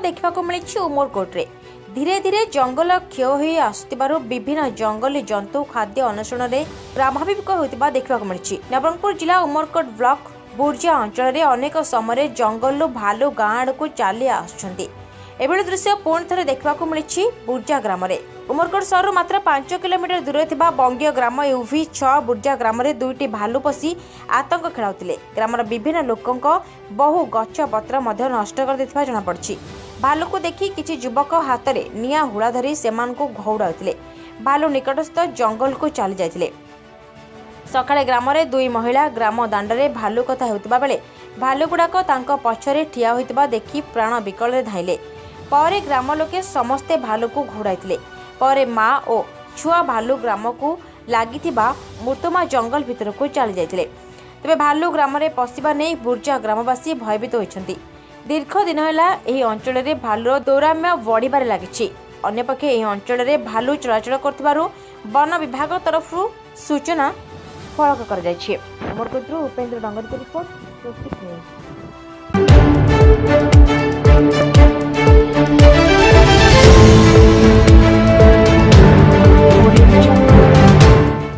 ଦେଖିବାକୁ ମିଳିଛି ଉମରକୋଟରେ। ଧୀରେ ଧୀରେ ଜଙ୍ଗଲ କ୍ଷୟ ହୋଇ ଆସୁଥିବାରୁ ବିଭିନ୍ନ ଜଙ୍ଗଲୀ ଜନ୍ତୁ ଖାଦ୍ୟ ଅନ୍ୱେଷଣରେ ଗ୍ରାମାଭିମୁଖ ହେଉଥିବା ଦେଖିବାକୁ ମିଳିଛି। ନବରଙ୍ଗପୁର ଜିଲ୍ଲା ଉମରକୋଟ ବ୍ଲକ ବୁର୍ଜା ଅଞ୍ଚଳରେ ଅନେକ ସମୟରେ ଜଙ୍ଗଲରୁ ଭାଲୁ ଗାଁ ଆଡ଼କୁ ଚାଲି ଆସୁଛନ୍ତି। ଏଭଳି ଦୃଶ୍ୟ ପୁଣି ଥରେ ଦେଖିବାକୁ ମିଳିଛି ବୁର୍ଜା ଗ୍ରାମରେ। ଉମରକୋଟ ସହରରୁ ମାତ୍ର 5 କିଲୋମିଟର ଦୂରରେ ଥିବା ବଙ୍ଗୀୟ ଗ୍ରାମ ୟୁଭି 6 ବୁର୍ଜା ଗ୍ରାମରେ ଦୁଇଟି ଭାଲୁ ପଶି ଆତଙ୍କ ଖେଳାଉଥିଲେ। ଗ୍ରାମର ବିଭିନ୍ନ ଲୋକଙ୍କ ବହୁ ଗଛ ପତ୍ର ମଧ୍ୟ ନଷ୍ଟ କରିଦେଇଥିବା ଜଣାପଡ଼ିଛି। ଭାଲୁକୁ ଦେଖି କିଛି ଯୁବକ ହାତରେ ନିଆଁ ହୁଳା ଧରି ସେମାନଙ୍କୁ ଘଉଡ଼ାଉଥିଲେ। ଭାଲୁ ନିକଟସ୍ଥ ଜଙ୍ଗଲକୁ ଚାଲି ଯାଇଥିଲେ। ସକାଳେ ଗ୍ରାମରେ ଦୁଇ ମହିଳା ଗ୍ରାମ ଦାଣ୍ଡରେ ଭାଲୁ କଥା ହେଉଥିବା ବେଳେ ଭାଲୁଗୁଡ଼ାକ ତାଙ୍କ ପଛରେ ଠିଆ ହୋଇଥିବା ଦେଖି ପ୍ରାଣ ବିକଳରେ ଧାଇଁଲେ। ପରେ ଗ୍ରାମ ଲୋକେ ସମସ୍ତେ ଭାଲୁକୁ ଘଉଡ଼ାଇଥିଲେ। ପରେ ମା ଓ ଛୁଆ ଭାଲୁ ଗ୍ରାମକୁ ଲାଗିଥିବା ମୃତମା ଜଙ୍ଗଲ ଭିତରକୁ ଚାଲି ଯାଇଥିଲେ। ତେବେ ଭାଲୁ ଗ୍ରାମରେ ପଶିବା ନେଇ ବୁର୍ଜା ଗ୍ରାମବାସୀ ଭୟଭୀତ ହୋଇଛନ୍ତି। ଦୀର୍ଘ ଦିନ ହେଲା ଏହି ଅଞ୍ଚଳରେ ଭାଲୁର ଦୌରାମ୍ୟ ବଢ଼ିବାରେ ଲାଗିଛି। ଅନ୍ୟପକ୍ଷେ ଏହି ଅଞ୍ଚଳରେ ଭାଲୁ ଚଳାଚଳ କରୁଥିବାରୁ ବନ ବିଭାଗ ତରଫରୁ ସୂଚନା ଫଳକ କରାଯାଇଛି। ଉମରକୋଟରୁ ଉପେନ୍ଦ୍ର ଡଙ୍ଗରଙ୍କ ରିପୋର୍ଟ, ସ୍ୱସ୍ତିକ ନ୍ୟୁଜ୍।